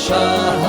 ሸሃ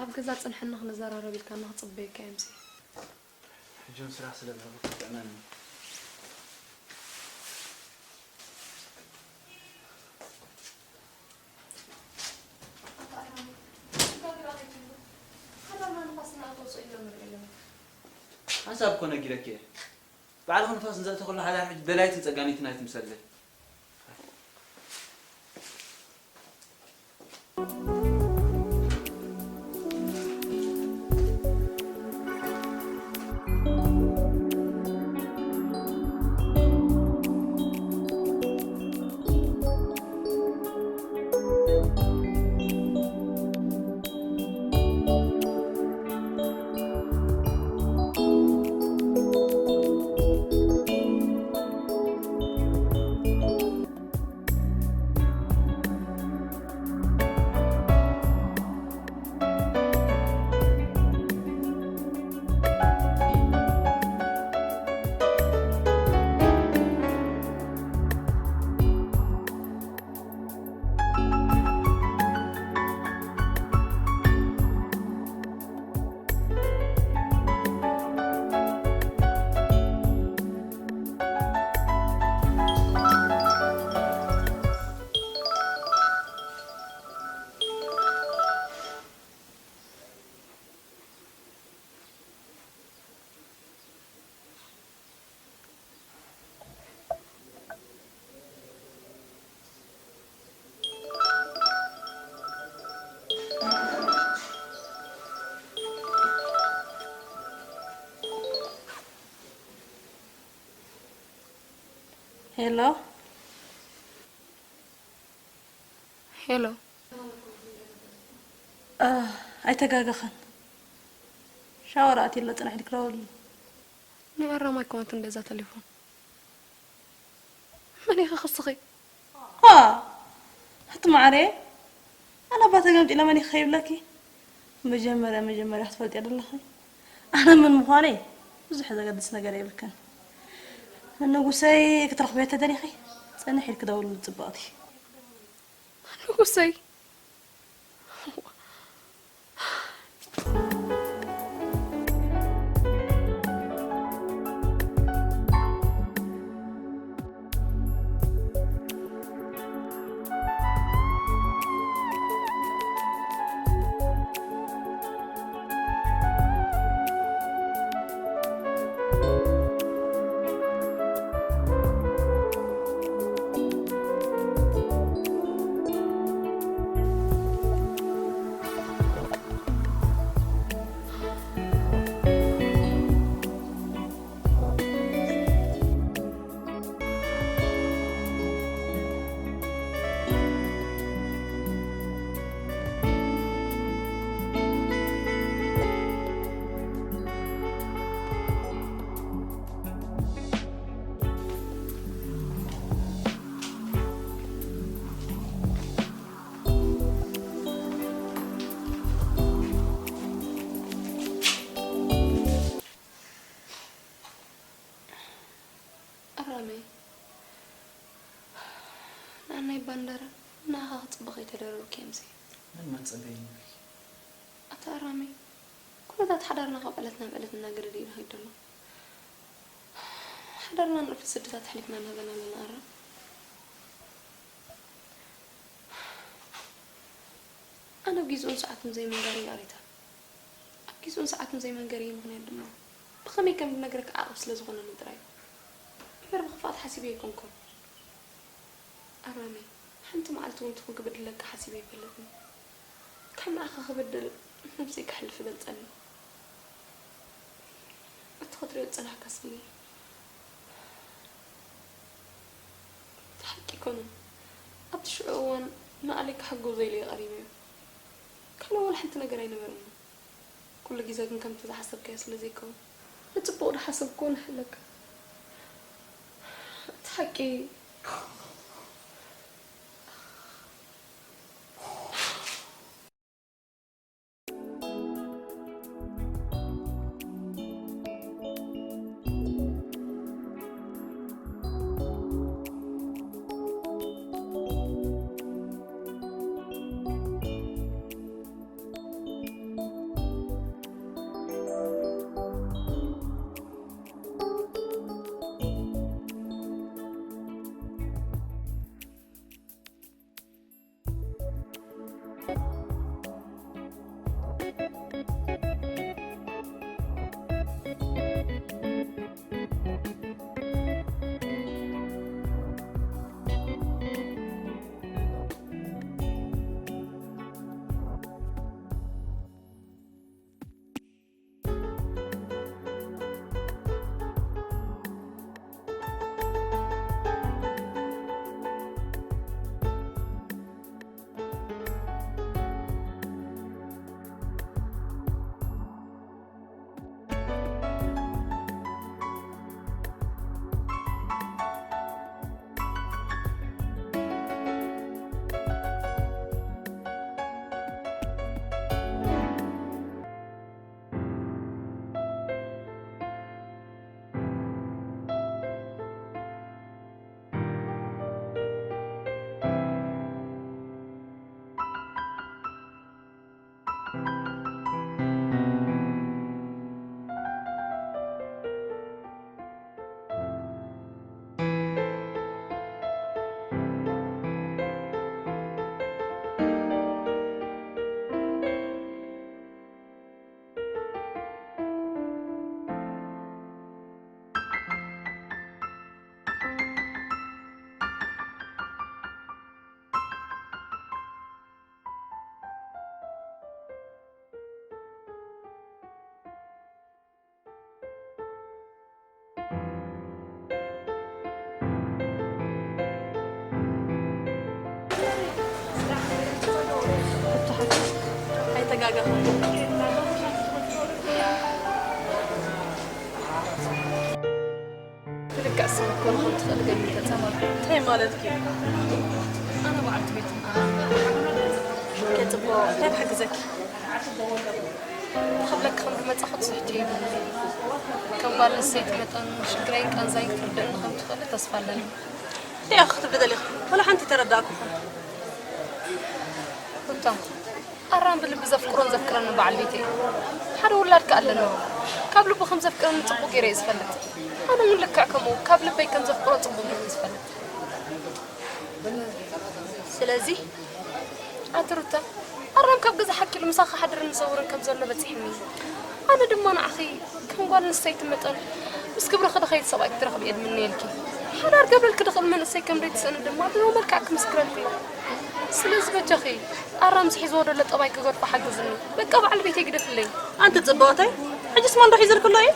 ኣብ ገዛ ጽንሐና ክንዘራረብ ኢልካና ክጽበየካ እየ ምሴ። ሕጂ እውን ስራሕ ስለ ዘለኹ ክትጥዕመኒ። ሓንሳብ እኮ ነጊረኪ እየ። ባዕልኺ ንፋስ ንዘእተኽሉ ሓዳር ሕጂ ደላይትን ጸጋኒትን ኣይትምሰሊ። ሄሎ። ሄሎ። እ፣ ኣይተጋገኸን። ሻወር ኣትየ ኣሎ፣ ጽንሕ ኢልኪ ደውልሉ። ናይ ኣራማይ ኮንቱ እንደዛ ተሌፎን። መን ኢኺ ክስኺ? ዋ! ኣቲ ማዕረ፣ ኣነ ኣባ ተገምጢለ መን ኢኺ ከይብለኪ? መጀመርያ፣ መጀመርያ ክትፈልጥዮ ኣለኺ። ኣነ መን ምዃነይ ብዙሕ ዘገድስ ነገር የብልክን። ንጉሰይ ክትረኽብዮ ተደሊኺ፣ ጽንሕ ኢልኪ ደውልሉ ጽብቕቲ። ንጉሰይ። ኣራመይ፣ ንኣናይ ባንደራ ንኣኻ ክጽበ ከይተደረብኩ እየ ምሴ። መን መጸበይኒ ኢልኪ? ኣታ ኣራመይ፣ ኩነታት ሓዳርና ካብ ዕለት ናብ ዕለት እናገደደ እዩ ዝኸይድ ዘሎ። ሓዳርና ንእልፊ ስድታት ኣሕሊፍና እናሃበና ኣለና ኣራ። ኣነ ኣብ ጊዜኡን ሰዓቱን ዘይምንጋረይ ኣሪታ። ኣብ ጊዜኡን ሰዓቱን ዘይመንገረይ ምኽንያት ድማ ብኸመይ ከም ዝነግረካ ዓቕብ ስለ ዝኾነኒ ጥራይ እዩ። እምበር ብኽፍኣት ሓሲበ ኣይኮንኩን። ኣራሚ፣ ሓንቲ መዓልቲ እውን ትኹን ክብድለካ ሓሲበ ኣይፈልጥን። ካብ ንዓኻ ክብድል ነብሰይ ከሕልፍ እበልጸኒ። እቲ ክትሪኦ ዝጸናሕካስ ብኒ። እቲ ሓቂ ኣይኮነን። ኣብቲ ሽዑ እዋን ንኣለይ ክሕግዞ ኢለ እየ ቀሪበዮ። ካልእ ዋላ ሓንቲ ነገር ኣይነበረንን። ኩሉ ግዜ ግን ከምቲ ዝሓሰብካዮ ስለ ዘይከውን፣ ንጽቡቕ ዝሓሰብክዎ ንሕለካ። እቲ ሓቂ ኣይተጋገኹም። ብልክዕ ስም ክትኮን ከም ትኽእል ገሚተ ጸማም። እንታይ ማለትኪ? ኣነ በዓልቲ ቤት ከጽብቆ እንታይ ክሕግዘኪ? ክብለኪ ከም ዝመጻኹ ትስሕቲ። ከም ጓል ኣንስተይቲ መጠን ሽግረይን ቃንዛይን ክትርድእኒ ከም ትኽእሊ ተስፋ ኣለኒ። እንታይ ኢኺ ክትብሊ ደሊኺ? ወላ ሓንቲ ተረዳእኩ። ሩታ፣ ኣራም ብልቢ ዘፍቅሮን ዘፍቅረኒ በዓል ቤተይ እዩ። ሓደ ውላድ ከኣ ኣለና። ካብ ልቡ ከም ዘፍቅረኒ ጽቡቕ ገይረ እየ ዝፈልጥ። ኣነ እውን ልክዕ ከምኡ ካብ ልበይ ከም ዘፍቅሮ ጽቡቕ ገይረ እየ ዝፈልጥ። ስለዚ ኣቲ ሩታ፣ ኣራም ካብ ገዛ ሓኪሉ ምሳኺ ሓድርን ዝዘውርን ከም ዘሎ በጺሕኒ። ኣነ ድማ ንዓኺ ከም ጓል ኣንስተይቲ መጠን ምስ ክብርኺ ድኸይት ሰብኣይ ክትረኽቢ እየ ዝምነየልኪ። ሓዳር ገብረልኪ ድኽእል መንእሰይ ከም ዘይትስእኒ ድማ ብመልክዕ ክምስክረልኪ እየ። ስለዚ በጃኺ ኣራም ዝሒዝዎ ዘሎ ጠባይ ክገድፎ ሓግዝኒ። በቃ በዓል ቤተይ ግደፍለይ። ኣንቲ ጽብቕተይ፣ ሕጅስ መን ዶ ሒዝልኪ ኣሎ እዩ?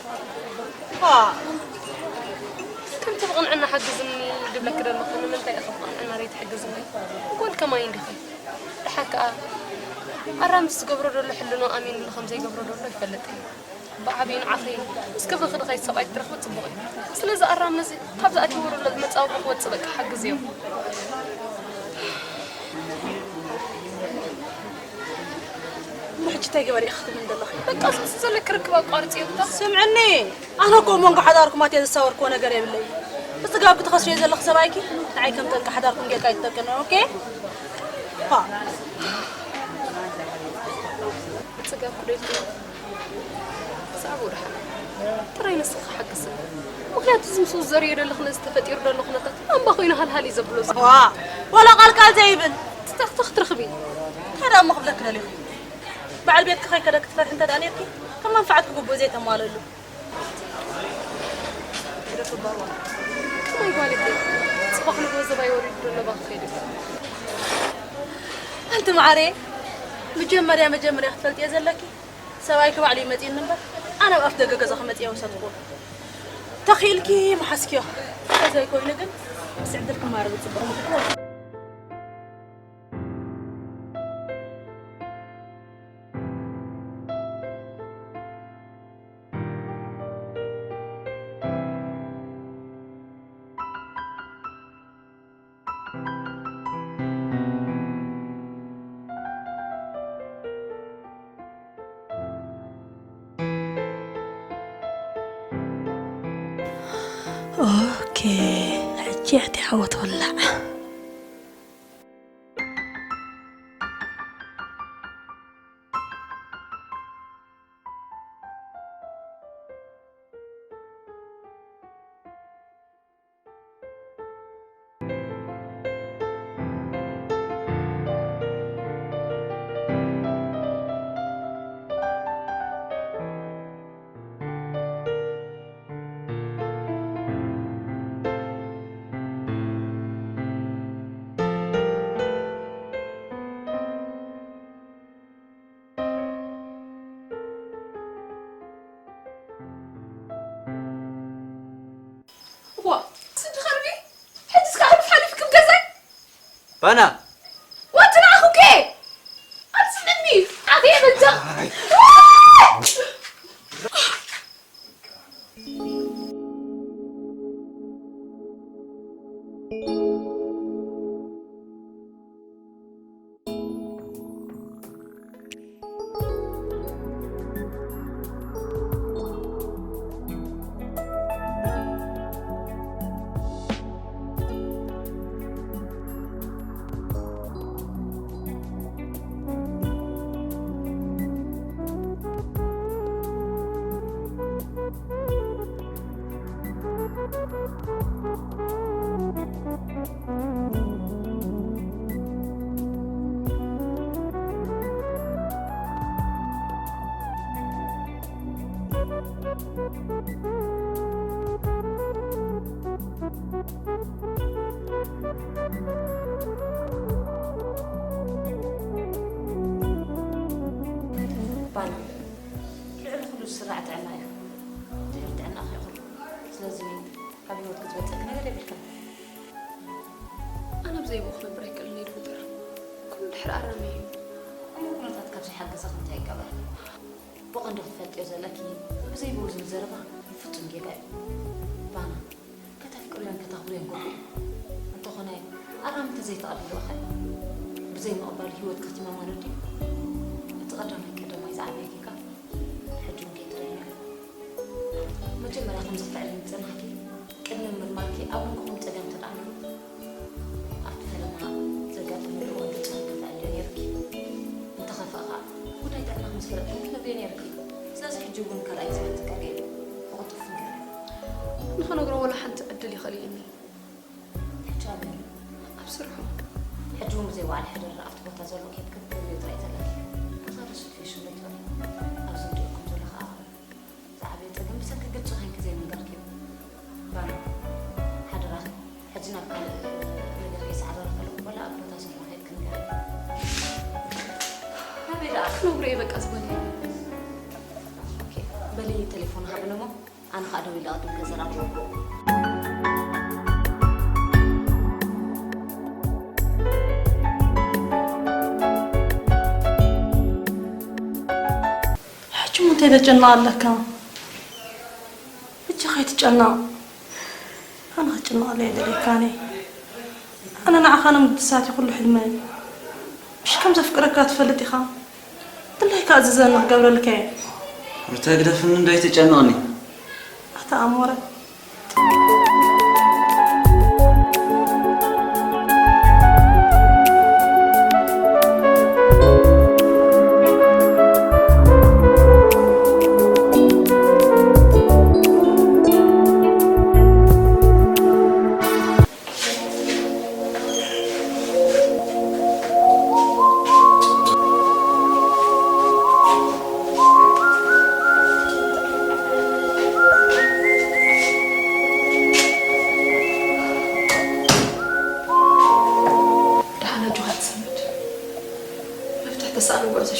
ዋ! ከምቲ ብቕንዕና ሓግዝኒ ድብለኪ ዘለኹ ንምንታይ ኢኺ ብቕንዕና ዘይትሕግዝኒ? ጓል ከማይ እንዲኺ። ደሓር ከኣ ኣራም ዝገብሮ ዘሎ ሕልኖ ኣሚንሉ ከም ዘይገብሮ ዘሎ ይፈልጥ እየ። ብዓብዩ ንዓኺ ምስ ክብርኺ ድኸይት ሰብኣይ ክትረኽቢ ጽቡቕ እዩ። ስለዚ ኣራም ነዚ ካብዚ ኣትይዎ ዘሎ መጻብቦ ክወጽእ በቃ ሓግዝዮ። እሞ ሕጂ እንታይ ግበሪ ኢኺ ክትብልኒ ዘለኺ? በቃ ስለዚ ዘለኪ ርክብ ኣቋርጽዮ እታ። ስምዕኒ፣ ኣነ እኮ ኣብ መንጎ ሓዳርኩም ኣትየ ዝሳወርክዎ ነገር የብለይ። ብጽጋብኪ ትኸስርዮ ዘለኺ ሰብኣይኪ ንዓይ ከም ጠንቂ ሓዳርኩም ጌርካ ኣይትጠቅምዮ፣ ኦኬ? ፓ። ብጽጋብኪ ዶ ኢልክዮ? ብዛዕባኡ ደሓን ጥራይ ንስኺ ሓግዝኒ። ምኽንያቱ እዚ ምስ ዘርእዮ ዘለኹ ነዚ ተፈጢሩ ዘሎ ኩነታት እምባ ኮይኑ ሃልሃል እዩ ዘብሎ ዘሎ። ዋ፣ ዋላ ቃል ቃል ዘይብል። ትተኽትኽ ትረኽቢ። ታዲያ እሞ ክብለኪ ደሊኹ። በዓል ቤትኪ ከይከደኪ ትፈርሒ እንተ ደኣ ኔርኪ፣ ከም መንፍዓትኪ ግቡእ ዘይተማለሉ። ግደፍ እባ እዋን። ከመይ ጓል እየ? ጽባሕ ንግሆ ዘባይ ወሪዱ ዘሎ እባ ክኸይድ እዩ። ኣንቲ መዓረየ፣ መጀመርያ መጀመርያ ክትፈልጥዮ ዘለኪ፣ ሰብኣይኪ ባዕሉ እዩ መጺኡኒ እምበር፣ ኣነ ኣብ ኣፍ ደገ ገዛኺ መጺአ ወሰድኩ። ተኺእልኪ ምሓዝክዮ። እንተዘይኮይኑ ግን፣ ምስ ዕድል ክማረሩ ጽቡቕ ምኽሪ። ኦኬ፣ ሕጂ ኣቲ ሓወት ወላዕ። ዋ፣ ስዲ ኸልቢ፣ ሕጂ እስከ ኣሕልፍ ሓሊፍ ክብ ገዛይ። ባና። ወትናኹ ከ? ኣብዚ ልሚ፣ ዓብየ በጃ። ኣይ። ባና፣ ልዕሊ ኩሉ ዝስራዕ ጥዕና እዩ። ድሕሪ ጥዕናኺ እዩ ኩሉ። ስለዚ ካብ ህይወት ክትበልፀኪ ነገር የብልክን። ኣነ ብዘይ ብኡ ክነብር ኣይክእልን እየ ዶክተር። ኩሉ ድሕሪ ኣራመይ እዩ። እሞ ኩነታት ካብ ዘይሓገዘ እንታይ ይገበር? ብቐንዱ ክትፈልጥዮ ዘለኪ፣ ብዘይ ብኡ ዝብል ዘረባ ፍጹም ጌጋ እዩ። ባና፣ ከተፍቅርዮን ከተኽብርዮን ግቡእ እዩ። እንተኾነ፣ ኣራሚ እንተዘይተቐቢልዋ ኸ? ብዘይ ምቕባል ህይወት ከኽትመማ ነድልዩ? እቲ ቀዳማይ ቀዳማይ ዝዓበየኪ ከ ሕጂ እውን ከይትርእይኒ ኢኺ። መጀመርያ ከምዚ ክተዕልሚ ዝጸናሕኪ፣ ቅድሚ ምምርማርኪ ኣብ መንጎኹም ጸገም እንተ ደኣ ነይሩ፣ ኣብቲ ፈለማ ዘጋጠመሉ እዋን ክትጽሕፊ ከተዕልዮ ነይሩኪ። እንተኸፍኣ ከኣ፣ ጉዳይ ጥዕናኺ ምስ ፈለጥኪ ክትነግርዮ ነይሩኪ። ስለዚ ሕጂ እውን ካልኣይ ግዜ ከይትጋገዪ ብቕልጡፍ ንገርዮ። ንኽነግሮ ወላ ሓንቲ ዕድል ይኸልእኒ። ሕጂ ኣበይ ኣሎ? ኣብ ስርሑ። ሕጂ እውን ብዘይ በዓል ሕደር ኣብቲ ቦታ ዘሎ ኬድኪ ክትገብርዮ ጥራይ ዘለኪ። ብኻልእ ስትፌሽን ዶ ይትበል? ኣብዚ እንሪኦኩም ዘሎ ከኣ ዝዓበየ ጸገም ብሰንኪ ግልጺ ኮይንኪ ዘይምንጋርኪ እዩ። ባና፣ ሓደራኺ፣ ሕጂ ናብ ካልእ ነገር ከይሰዓረረ ከለኹ፣ ወላ ኣብ ቦታ ስርሑ ከይድኪ ንገሪ። ናበይ ደኣ? ክነግሮ እየ በቃ ዝበለ። ኦኬ፣ በሊ ቴሌፎን ሃብኒ እሞ፣ ኣነ ኸኣ ደዊለ ቅድም ከዘራርቦ። ሕጂ እሞ እንታይ ተጨንቕ ኣለካ? ሕጂ ከይትጨነቕ። ኣነ ክጭነቐለይ ኣይደልየካን እየ። ኣነ ንዓኻ ንምድሳት እዩ ኩሉ ሕልመይ። ምሽ ከም ዘፍቅረካ ትፈልጥ ኢኻ። ድላይካ እዘዘኒ ክገብረልካ እየ። ሩታ ግደፍኒ እንዶ ኣይትጨነቕኒ። ኣታ ኣሞረ።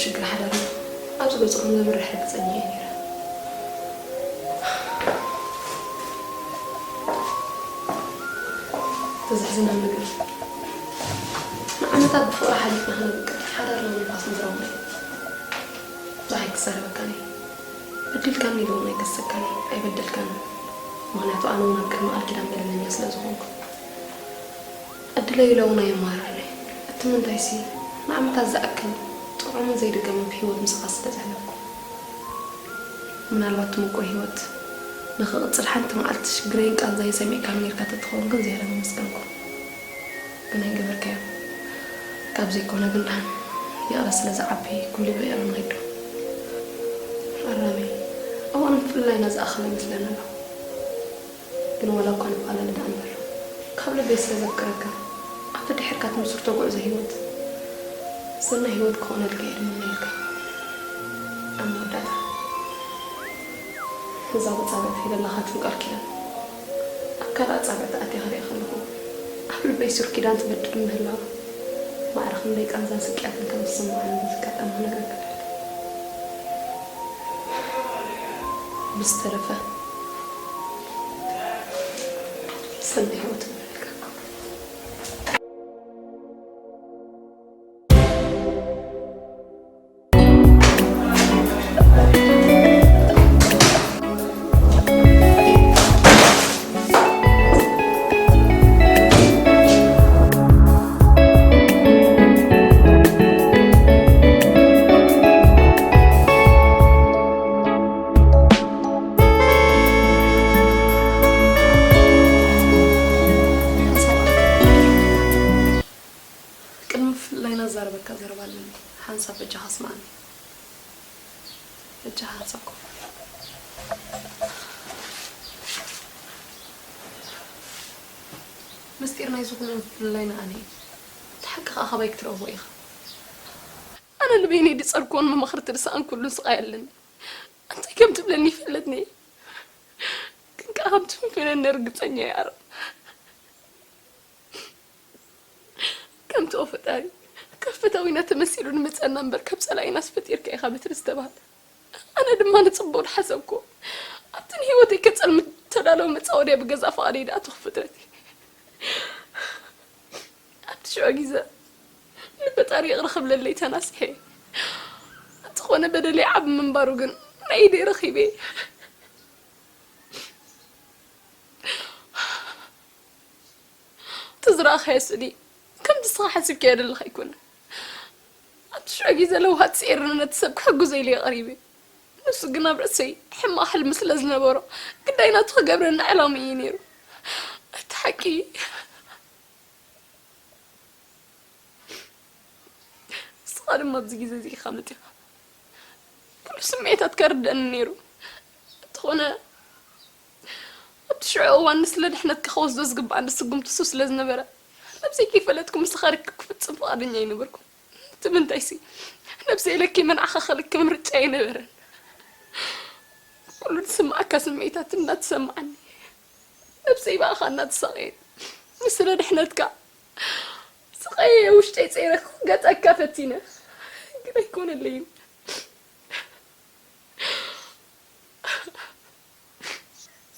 ሽግር ሓዳርና ኣብዚ ገጽ ከም ዘምርሕ ርግጸኛ እየ ነይረ። ተዘሕዝነኒ ግን ንዓመታት ብፍቕሪ ሓሊፍና ክነብቅዕ ሓዳርና ንፋስ ምዝራው ብዙሕ ኣይክዛረበካን እየ። በዲልካኒ ኢለ እውን ኣይከሰካን እየ። ኣይበደልካን። ምኽንያቱ ኣነ እውን ኣብ ቅድሚ ቃል ኪዳን በደለኛ ስለ ዝኾንኩ። ዕድለይ ኢለ እውን ኣየማርርን እየ። እቲ ምንታይሲ ንዓመታት ዝኣክል ጥዑምን ዘይድገምን ብህይወት ምሳኻ ስለ ዘሕለፍኩ። ምናልባት እቲ ምቁር ህይወት ንኽቕጽል ሓንቲ መዓልቲ ሽግረይን ቃንዛይን ሰሚዕካኒ ነይርካ ተትኸውን ግን ዝያዳ መመስገንኩ። ግን ኣይገበርካዮን። ካብ ዘይኮነ ግን ደሓን ይቕረ ስለ ዝዓቢ ኩሉ ብይቕረ ንኸይዶ። ኣራሚ፣ እዋን ምፍልላይና ዝኣኸለ ይመስለኒ ኣሎ። ግን ዋላ እኳ ንፈላለ ደኣ እምበር፣ ካብ ልበይ ስለ ዘፍቅረካ፣ ኣብ ደድሕርካ ትምስርቶ ጉዕዞ ህይወት ሰናይ ህይወት ክኾነልካ እየ ድምነየልካ። ኣብ መወዳእታ፣ እዛ ብጻብዕቲ ዘለኻትም ቃል ኪዳን ኣብ ካልእ ኣጻብዕቲ ኣትያ ክሪኣ ከለኹ፣ ኣብ ልበይ ሱር ኪዳን ትበድል ምህላዋ፣ ማዕረ ክንደይ ቃንዛን ስቅያትን ከም ዝስምዓኒ በዚ ኣጋጣሚ ክነግረካ እደሊ። ብዝተረፈ፣ ሰናይ ህይወት ይግበረልካ። ቅድሚ ምፍልላይና ዝዛረበካ ዘረባ ኣለኒ። ሓንሳብ በጃኻ ስምዓኒ። በጃኻ ሓንሳብ ኮፍ። ምስጢር ናይዚ ኩሉ ምፍልላይና ኣነ እየ። እቲ ሓቂ ከኣ ካባይ ክትረኽቦ ኢኻ። ኣነ ንበይነይ ዝጸርኩዎን መማኽርቲ ዝሰኣንኩሉን ስቓይ ኣለኒ። እንታይ ከም ትብለኒ ይፈለጥኒ እየ። ግን ከኣ ከም ትፍንፍነኒ ርግጸኛ እየ ኣረ። ከምቲ ኦ ፈጣሪ፣ ካብ ፈታዊና ተመሲሉ ንመጸና እምበር ካብ ጸላኢናስ ፈጢርካ ኢኻ በትሪ ዝተባህለ። ኣነ ድማ ንጽቡቕ ዝሓሰብኩዎ፣ ኣብቲ ንህይወተይ ከጸልም እተዳለወ መጻወድያ ብገዛእ ፍቓደይ ዝኣተኹ ፍጥረት እየ። ኣብቲ ሽዑ ግዜ ንፈጣሪ ይቕረ ክብለለይ ተናሲሐ እየ። እንተኾነ በደለይ ዓቢ ምንባሩ ግን ናይ ኢደይ ረኺበ እየ። እቲ ዝረኣኻዮ ስእሊ ከምቲ ንስኻ ሓሲብካዮ ዘለኻ ኣይኮነን። ኣብቲ ሽዑ ግዜ ለውሃት ስዒርኒ ነቲ ሰብ ክሕግዞ ኢለ እየ ቀሪበ። ንሱ ግን ኣብ ርእሰይ ሕማቕ ሕልሚ ስለ ዝነበሮ ግዳይ ናቱ ክገብረኒ ዕላምኡ እዩ ነይሩ። እቲ ሓቂ ንስኻ ድማ ኣብዚ ግዜ እዚ ኢኻ መጺኻ። ኩሉ ስምዒታትካ ይርደኣኒ ነይሩ። እንተኾነ ኣብቲ ሽዑ እዋን ንስለ ድሕነትካ ክወስዶ ዝግብኣኒ ስጉምቲ እሱ ስለ ዝነበረ፣ ነብሰይ ከይፈለጥኩ ምሳኻ ርክብ ክፍጽም ፍቓደኛ ኣይነበርኩን። እቲ ምንታይሲ፣ ነብሰይ ለኪመ ንዓኻ ከልኪ ምርጫ ኣይነበረን። ኩሉ ዝስምዓካ ስምዒታት እናተሰምዓኒ፣ ነብሰይ ብኣኻ እናተሳቐየት፣ ንስለ ድሕነትካ ስቓየ ውሽጠይ ጸይረ ክገጠካ ፈቲነ፣ ግን ኣይኮነለይን።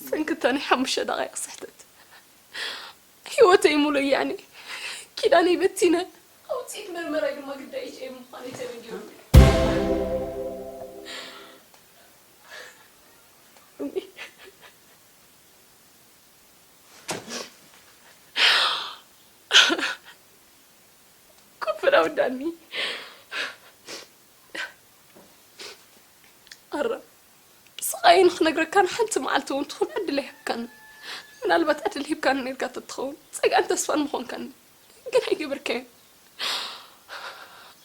ሰንክታ ናይ ሓሙሽተ ደቓይቕ ስሕተት፣ ህይወተይ ሙሉእ ያኔ ኪዳነይ በቲነ። ውጽኢት መርመራይ ድማ ግዳይ ኤች ኣይ ቪ ምዃነይ ተረዲኡ። ኮፍ በል ኣወዳኒ። ኣረ፣ ስቓየይ ንኽነግረካ ንሓንቲ መዓልቲ እውን ትኹን ዕድል ኣይሃብካኒ። ምናልባት ዕድል ሂብካኒ ነይርካ ተትኸውን፣ ጸግኣን ተስፋን ምኾንካኒ። ግን ኣይገበርካዮን።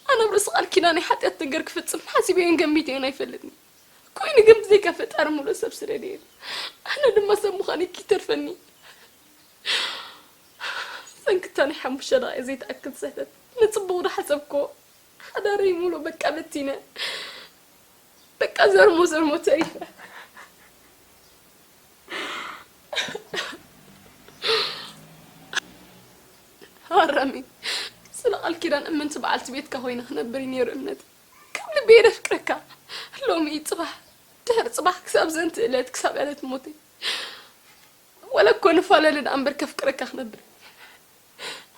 ኣነ ኣብ ርእሲ ቃል ኪዳነይ ሓጢኣት ነገር ክፍጽም ሓሲበዮን ገሚተዮን ኣይፈልጥን። ኮይኑ ግን ብዘይካ ፈጣሪ ምሉእ ሰብ ስለ ደየኒ፣ ኣነ ድማ ሰብ ምዃነይ ከይተርፈኒ። ሰንክታ ናይ ሓሙሽተ ደቓይቕ ዘይትኣክል ስሕተት፣ ንጽቡቕ ዝሓሰብክዎ ሓዳረይ ምሉእ በቃ በቲነ። በቃ ዘርሞ ዘርሞ ተሪፈ። ሃራሚ፣ ስለ ቃል ኪዳን እምንቲ በዓልቲ ቤትካ ኮይነ ክነብር እዩ ነይሩ እምነተይ። ካብ ብየደ ፍቅረካ ሎሚ እዩ ጽባሕ፣ ድሕሪ ጽባሕ ክሳብ ዘንቲ ዕለት፣ ክሳብ ዕለት ሞተይ። ወላ እኮ ንፋለለ ደኣ እምበር ከፍቅረካ ክነብር።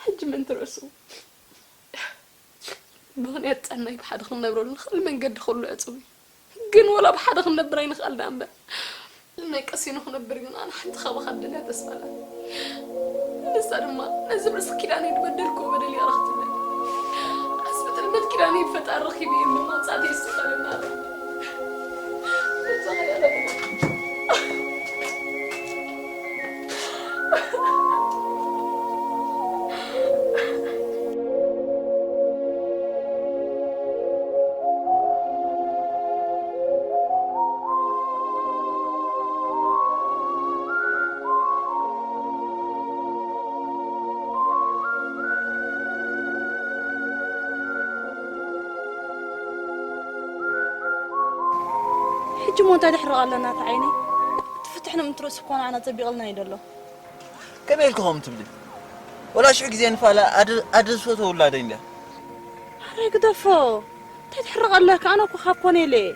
ሕጂ መን ትረስኡ? ምኽንያት ጸናይ ብሓደ ክንነብረሉ ንኽእል መንገዲ ኩሉ ዕጹብ እዩ። ግን ወላ ብሓደ ክንነብር ኣይንኽእል ደኣ እምበር። ናይ ቀሲኑ ክነብር ግን ኣነ ሓንቲ ካባኻ ደልያ ተስፋ ኣለኒ። ንሳ ድማ ነዚ ርእሲ ኪዳነይ ዝበደልክዎ በደል ይቕረ ክትብለኒ። ኣስቢ ጥልመት ኪዳነይ ብፈጣሪ ረኺበ እየ እሞ መቕጻዕተይ ይስቀለና ኣሎ። ነዛ ኸይኣለኹ። ሕጂ እሞ እንታይ ድሕሪ ኣለና፣ እታ ዓይነይ? እቲ ፍትሕ ንምትረስ እኮ ንዓና ጸቢቕልና እዩ ዘሎ። ከመይ ኢልኪ ከምኡ ትብሊ? ወላ ሽዑ ግዜ ንፋላ ኣደ፣ ኣደ ዝፈተው ውላደይ እንድያ። ኣረ ግደፎ። እንታይ ትሕርቕ ኣለካ? ኣነ እኮ ካብ ኮነ ኢለ እየ።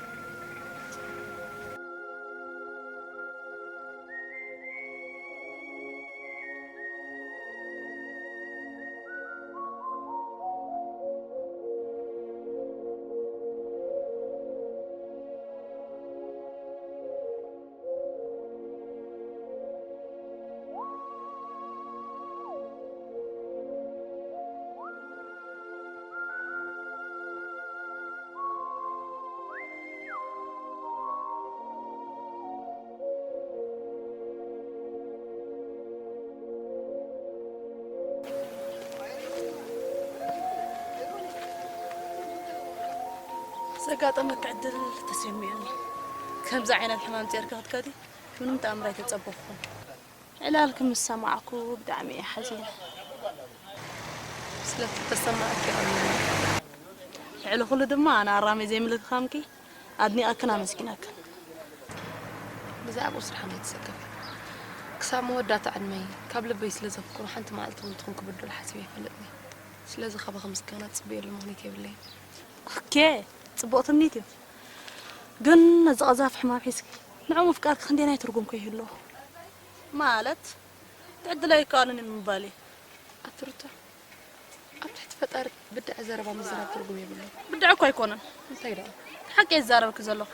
ዘጋጠመኪ ዕድል ተሰሚዑኒ። ከምዚ ዓይነት ሕማም ጸርኪ ክትከዲ ምንም ተኣምር ኣይተጸበኹን። ዕላልኪ ምስ ሰማዕኩ ብጣዕሚ እየ ሓዚነ። ስለቲ ተሰማዕኪ የቐንየልና። ልዕሊ ኩሉ ድማ ኣነ ኣራመይ ዘይምልክኻምኪ ኣድኒቐክን ኣመስጊነክን። ብዛዕባኡ ስራሕ ኣይትሰከፊ። ክሳብ መወዳእታ ዕድመይ ካብ ልበይ ስለ ዘፍቅሮ ሓንቲ መዓልቲ እውን ትኹን ክብድሎ ሓሲበ ኣይፈልጥን እየ። ስለዚ ካባኺ ምስጋና ዝጽበየሉ ምኽንያት የብለይን። ኦኬ፣ ጽቡቕ ትምኒት እዩ። ግን ነዚ ቀዛፊ ሕማም ሒዝኪ ንዕኡ ምፍቃርኪ ክንደየናይ ትርጉም ከ ይህልዎ? ማለት፣ እቲ ዕድል ኣይከኣልን እዩ ምባል እዩ። ኣቲ ሩታ፣ ኣብ ትሕቲ ፈጣሪ ብድዐ ዘረባ ምዝራብ ትርጉም የብሉን። ብድዐ እኮ ኣይኮነን። እንታይ ደኣ? ሓቂ እየ ዝዛረበኪ ዘለኹ።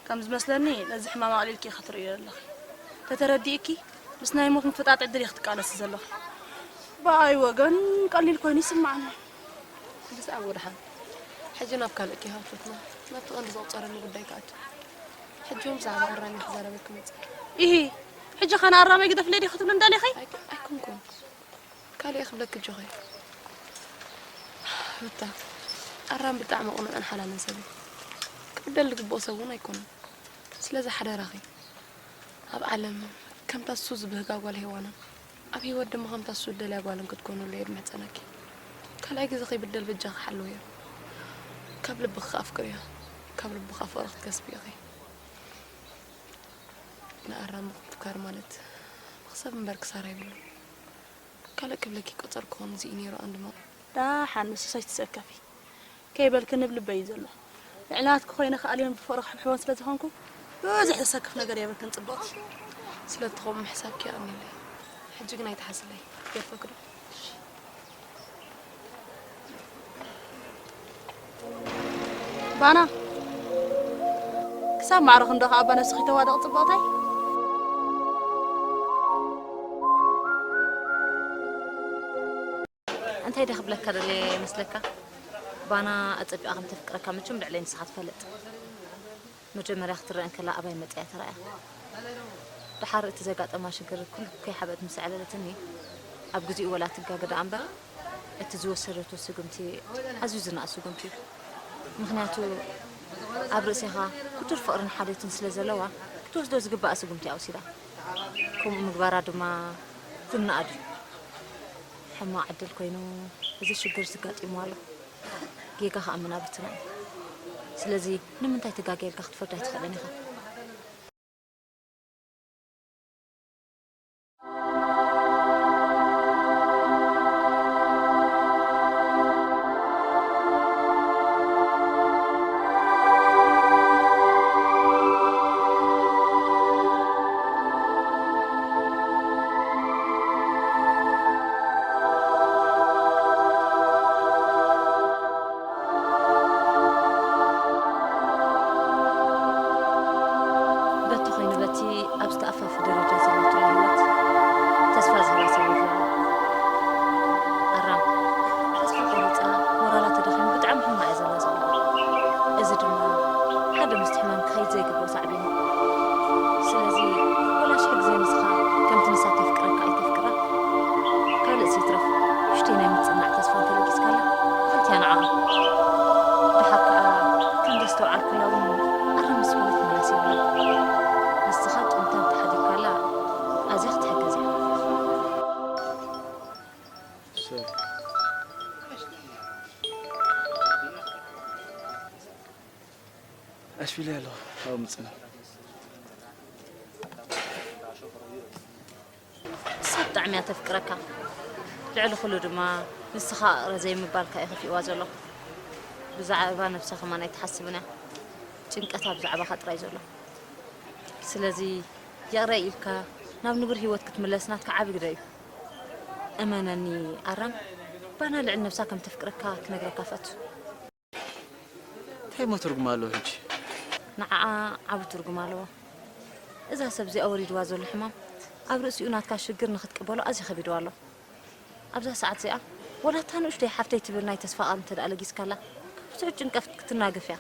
ከም ዝመስለኒ ነዚ ሕማም ኣቕሊልኪ ኢኺ ትርእዮ ዘለኺ። ተተረዲእኪ፣ ምስ ናይ ሞት ምፍጣጥ ዕድል ኢኺ ትቃለሲ ዘለኺ። ብኣይ ወገን ቀሊል ኮይኑ ይስምዓኒ። ብዛዕባኡ ደሓን። ሕጂ ናብ ካልእ ኪሃ ኣንፈትና፣ ናብቲ ቀንዲ ዘቑጸረኒ ጉዳይ ክኣቱ። ሕጂ እውን ብዛዕባ ኣራሚ ክዛረበኪ መጺእ። ኢሂ፣ ሕጂ ኸ ንኣራመይ ግደፍለይ ዲኺ ክትብሊ እንደሊኺ? ኣይኮ-፣ ኣይኮንኩን። ካልእ ክብለኪ ጆኸይ። ሩታ፣ ኣራም ብጣዕሚ ቅኑዕን ሓላልን ሰብ እዩ። ክብደል ዝግብኦ ሰብ እውን ኣይኮነን። ስለዚ ሓደራኺ፣ ኣብ ዓለም ከምታ እሱ ዝብህጋ ጓል ሄዋንን፣ ኣብ ህይወት ድማ ከምታ እሱ እደልያ ጓልን ክትኮንሉ እየ ዝምሕጸነኪ። ካልኣይ ግዜ ከይብደል በጃኺ ሓልውዮ። ካብ ልብኺ ከኣ ኣፍቅርዮ። ካብ ልቡ ከኣ ፍቕሪ ክትከስቢ ኢኺ። ንኣራም ምፍቃር ማለት መኽሰብ እምበር ክሳራ የብሉን። ካልእ ክብለኪ ቆጸርክዎን እዚ እዩ ነይሩ ኣንድሞ። ደሓን ንሱስ ኣይትሰከፊ። ከይበልኪ ንብ ልበይ እዩ ዘሎ። ልዕሊ ናትኪ ኮይነ ክኣልዮን ብፍቕሪ ክሕብሕቦን ስለ ዝኾንኩ ብዙሕ ዘሰክፍ ነገር የብልክን ጽብቕቲ። ስለቲ ከምኡ ምሕሳብኪ የቐንየለይ። ሕጂ ግን ኣይትሓስለይ። ገድፈኪ ዶ? ባና፣ ክሳብ ማዕረ ክንዶ ከኣ ኣባ ነብስኺ ተዋደቕ ጽብቕተይ። እንታይ ደኣ ክብለካ ደልየ ይመስለካ? ባና ኣጸቢቓ ከም ተፍቅረካ መቸም ልዕለይ ንስኻ ትፈልጥ። መጀመርያ ክትረአ እንከላ ኣባይ መጺኣ ተራእያ። ደሓር እቲ ዘጋጠማ ሽግር ኩሉ ከይሓበአት ምስ ኣዕለለትኒ፣ ኣብ ግዜኡ ወላ ትጋገ ደኣ እምበር፣ እቲ ዝወሰደቶ ስጉምቲ ኣዝዩ ዝነኣድ ስጉምቲ እዩ። ምኽንያቱ ኣብ ርእሴኻ ግዱር ፍቕርን ሓልዮትን ስለ ዘለዋ፣ ክትወስዶ ዝግባኣ ስጉምቲ እያ ወሲዳ። ከምኡ ምግባራ ድማ ዝነኣድ እዩ። ሕማቕ ዕድል ኮይኑ እዚ ሽግር እዚ ኣጋጢምዋ ኣሎ። ጌጋ ከኣ መናብርትና እዩ። ስለዚ ንምንታይ ተጋግየ ኢልካ ክትፈርዳ ኣይትኽእልን ኢኻ። ሓደ ምስቲ ሕማም ክኸይድ ዘይግብኦ ሳዕቤን እዩ። ስለዚ ወላ ሽሕ ግዜ ንስኻ ከምቲ ንሳ ተፍቅረካ ኣይተፍቅራ፣ ካልእ ስይትረፍ ውሽጢ ናይ ምጽናዕ ተስፋ እንተለጊስካላ ክፍልትያ ንዓኣ። ደሓር ከኣ ከም ዘስተውዓልኩላ እውን ኣረ ምስ በለት ምላስ የብላን። ንስኻ ጥምታ እንተሓዲግካላ ኣዝያ ክትሕገዝ እያ። ኣሽፊለይ ኣለኹ፣ ኣብኡ ምጽና። ንሳ ብጣዕሚ እያ ተፍቅረካ። ልዕሊ ኩሉ ድማ ንስኻ ይቕረ ዘይምባልካ እዩ ከፊእዋ ዘሎ። ብዛዕባ ነብሳ ከማን ኣይትሓስብን እያ። ጭንቀታ ብዛዕባኻ ጥራይ ዘሎ። ስለዚ ይቕረ ኢልካ ናብ ንቡር ህይወት ክትምለስ ናትካ ዓቢ ግደ እዩ። እመነኒ ኣራም፣ ባና ልዕሊ ነብሳ ከም ተፍቅረካ ክነግረካ ፈቱ። እንታይ እሞ ትርጉም ኣለዎ ሕጂ? ንዓኣ ዓቢ ትርጉም ኣለዎ። እዛ ሰብ እዚኣ ወሪድዋ ዘሎ ሕማም ኣብ ርእሲኡ ናትካ ሽግር ንኽትቅበሎ ኣዝዩ ከቢድዋ ኣሎ። ኣብዛ ሰዓት እዚኣ ወላ እታ ንኡሽተይ ሓፍተይ ትብል ናይ ተስፋ ቃል እንተ ደኣ ለጊስካላ ካብ ስዑድ ጭንቀት ክትናገፍ እያ።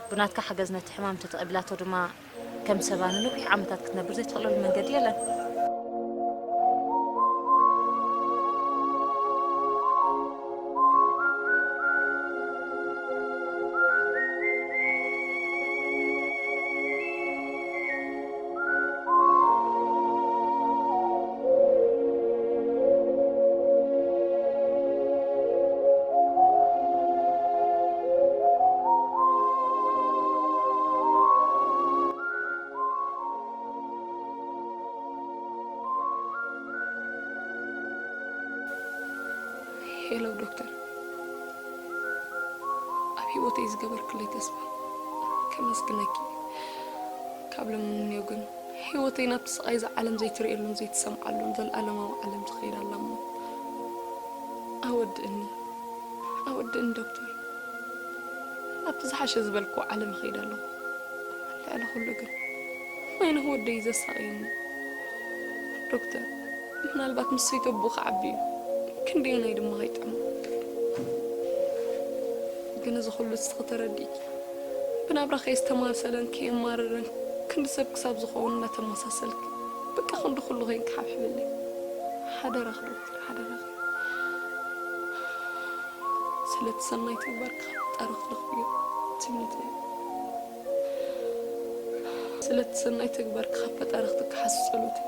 ብናትካ ሓገዝ ነቲ ሕማም እንተተቐቢላቶ ድማ ከም ሰባ ንነዊሕ ዓመታት ክትነብር ዘይትኽእለሉ መንገዲ የለን። ሄሎ ዶክተር፣ ኣብ ህይወተይ ዝገበርክለይ ተስፋ ከመስግነኪ። ካብ ሎሚ ንኔው ግን ህይወተይ ናብቲ ስቓይ እዛ ዓለም ዘይትርእየሉን ዘይትሰምዓሉን ዘለኣለማዊ ዓለም ትኸይድ ኣላ እሞ ኣወድእኒ፣ ኣወድእኒ ዶክተር። ናብቲ ዝሓሸ ዝበልክዎ ዓለም እኸይድ ኣለኹ። ልዕሊ ኩሉ ግን ማይነህ ወደይ እዩ ዘሳቕየኒ። ዶክተር፣ ምናልባት ምስ ሰይተቦ ክዓቢ እዩ፣ ክንደየናይ ድማ ከይጥዕሞ። ግን እዚ ኩሉ እስኺ ተረዲእኪ፣ ብናብራ ከየስተማሰለን ከየማረረን ክንዲ ሰብ ክሳብ ዝኸውን እናተመሳሰልኪ፣ በቃ ክንዲ ኩሉ ኮይንኪ ሓብሕብለይ። ሓደራኺ ዶክተር፣ ሓደራኺ። ስለቲ ሰናይ ተግባርኪ ካብ ፈጣሪ ክትረኽብዮ ትምኒተይ። ስለቲ ሰናይ ተግባርኪ ካብ ፈጣሪ ክትከሓሲ ጸሎተይ።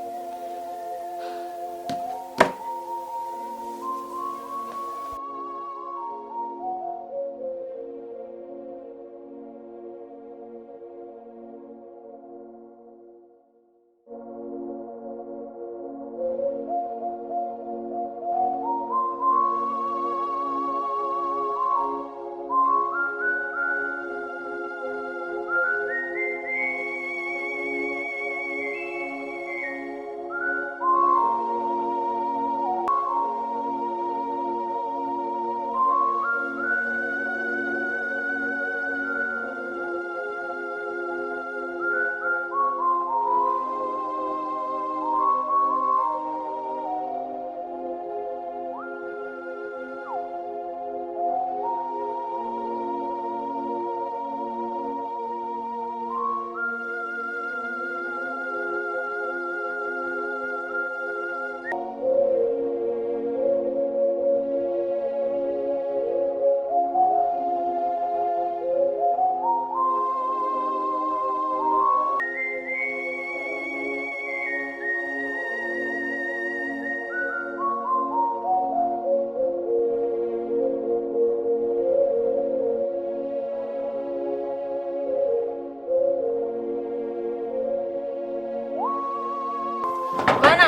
ባና!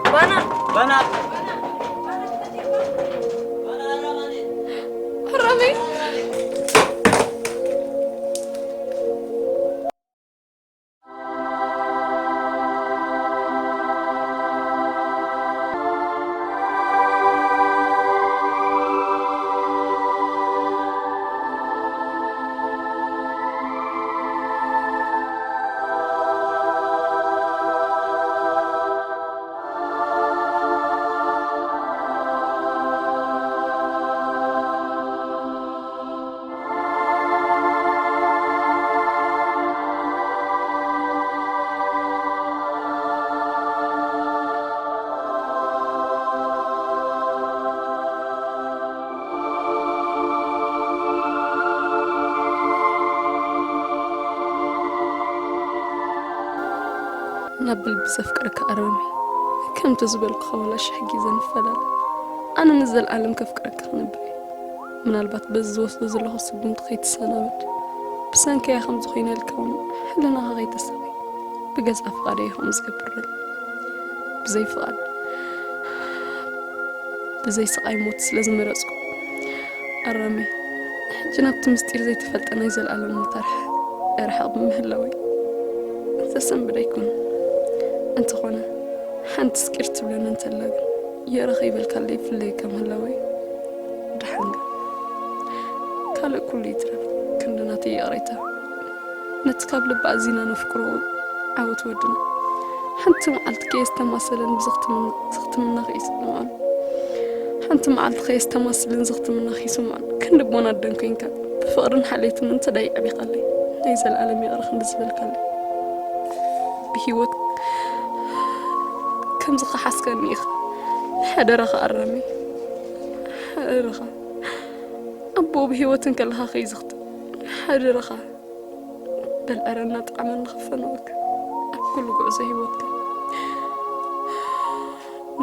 ባና! ባና! ናብ ብልቢ ዘፍቅረካ ኣረሚ፣ ከምቲ ዝበልኩኻ ዋላ ሽሕ ግዜ ንፈላለ፣ ኣነ ንዘለኣለም ከፍቅረካ ክነብር እየ። ምናልባት በዚ ዝወስዶ ዘለኹ ስጉምቲ ከይትሰናበድ፣ ብሰንከያ ከምዚ ኮይነ ኢልካ እውን ሕልናኻ ከይተሳቂ፣ ብገዛእ ፍቓደይ ከምኡ ዝገብር ዘሎ። ብዘይ ፍቓድ፣ ብዘይ ስቓይ ሞት ስለ ዝመረጽኩ፣ ኣረሚ፣ ሕጂ ናብቲ ምስጢር ዘይተፈልጠ ናይ ዘለኣለም ሞት ኣርሕ-፣ ኣርሕቕ ብምህላወይ ዘሰንብድ ኣይኮነን። እንተኾነ፣ ሓንቲ ስቂር ትብለኒ እንተላ ግን፣ የረ ከይበልካለይ ይፍለየካ ምህላወይ። ደሓን ግን፣ ካልእ ኩሉ ይትረፍ፣ ክንዲ ናተይ ይቕሬታ፣ ነቲ ካብ ልቢ ኣዚና ነፍቅሮ ዓወት ወድና፣ ሓንቲ መዓልቲ ከየስተማሰለን ብዘኽትምና፣ ዘኽትምና ከይስምዖን፣ ሓንቲ መዓልቲ ከየስተማስልን ዘኽትምና ከይስምዖን፣ ክንዲ ቦን ኣደን ኮይንካ፣ ብፍቕርን ሓልዮትን እንተ ደኣ የዕቢኻለይ፣ ናይ ዘለኣለም ይቕረ ክንዲ ዝበልካለይ፣ ብህይወት ከምዚ ክሓስከኒ ኢኻ። ሓደራኻ ኣረመይ፣ ሓደራኻ። ኣቦኡ ብህይወት እንከለኻ ከይዝኽትም፣ ሓደራኻ። በል ዕረ እናጠዓመ ንኽፈነወካ ኣብ ኩሉ ጉዕዞ ህይወትካ።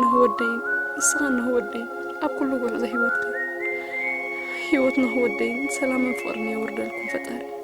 ንህ ወደይን፣ ንስኻ ንህ ወደይን ኣብ ኩሉ ጉዕዞ ህይወትካ። ህይወት ንህ ወደይን ሰላምን ፍቕርን የውርደልኩም ፈጣሪ።